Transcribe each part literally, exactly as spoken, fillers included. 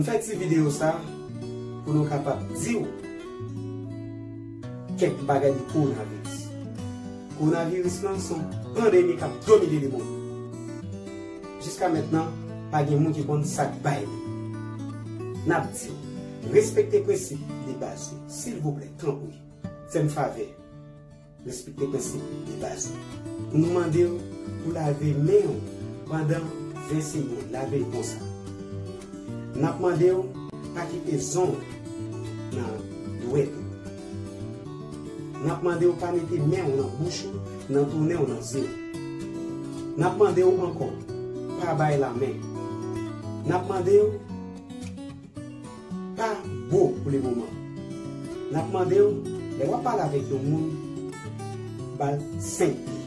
M fè ti videyo sa pou nou kapab di w kèk bagay de kowonaviris. Kowonaviris lan se yon pandemi k ap domine lemonn. Jiska mentnan, pa gen moun ki konn sa k bay li. N ap di w, respekte prensip de baz yo, silvouplè, tanpri. Fè m favè. Respekte prensip de baz yo. Nou mande w pou lave men w pandan ven segonn. Lave l konsa. N ap mande w pa kite zong nan dwèt ou. N ap mande w pa mete men w nan bouch ou, nan tou nen w, nan zye w. N ap mande w ankò, pa bay lamen. N ap mande w pa bo pou lemoman. N ap mande w, lè w ap pale avèk yon moun, ba l senk pye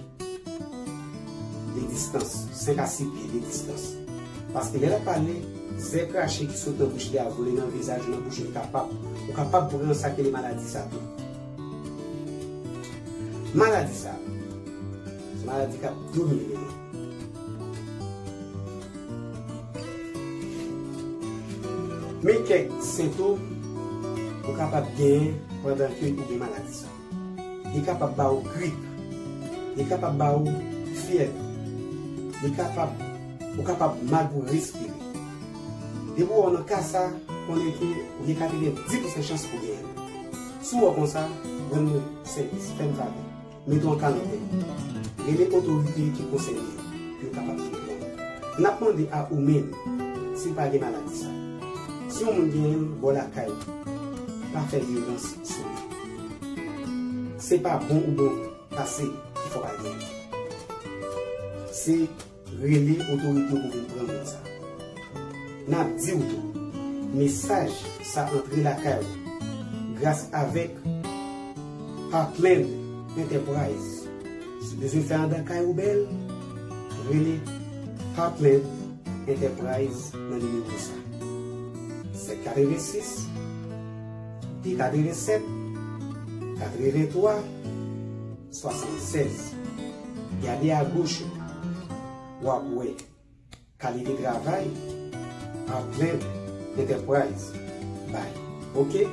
de distans, senk a sis pye de distans. Paske lè l ap pale, zè krache ki sot nan bouch li a vole nan vizaj ou, nan bouch ou, li kapab, ou kapab pran sa k rele maladi sa tou. Maladi sa, se maladi k ap domine lemonn. Men kèk sentòm ou kapab genyen pandan ke ou gen maladi sa. Li kapab ba ou grip. Li kapab ba ou fyèv. Li kapab, ou kapab mal pou respire. Depi w wè w nan ka sa, konnen ke ou gen katrevenndis pousan chans pou genyen l. Si w wè w konsa, rann mwen sèvis, fè m favè. Mete w an karantèn. Rele otorite ki konsène yo pou yo kapab ede w. N ap mande a ou menm, si w pa gen maladi sa. Si yon moun genyen l, ba w lakay ou. Pa fè vyolans sou li. Se pa bon ou bon pase ki fè w pa genyen l. Se rele otorite yo pou vin pran moun sa. N ap di w tou, mesaj sa antre lakay ou gras avèk Heartland Enterprise. Si w bezwen fè anndan kay ou bèl, rele Heartland Enterprise nan nimewo sa. Sèt katrevensis, de katrevennsèt, katrevenntwa, swasannsèz. Gade agoch ou, w ap wè kalite travay Heartland Enterprise bay. Oke?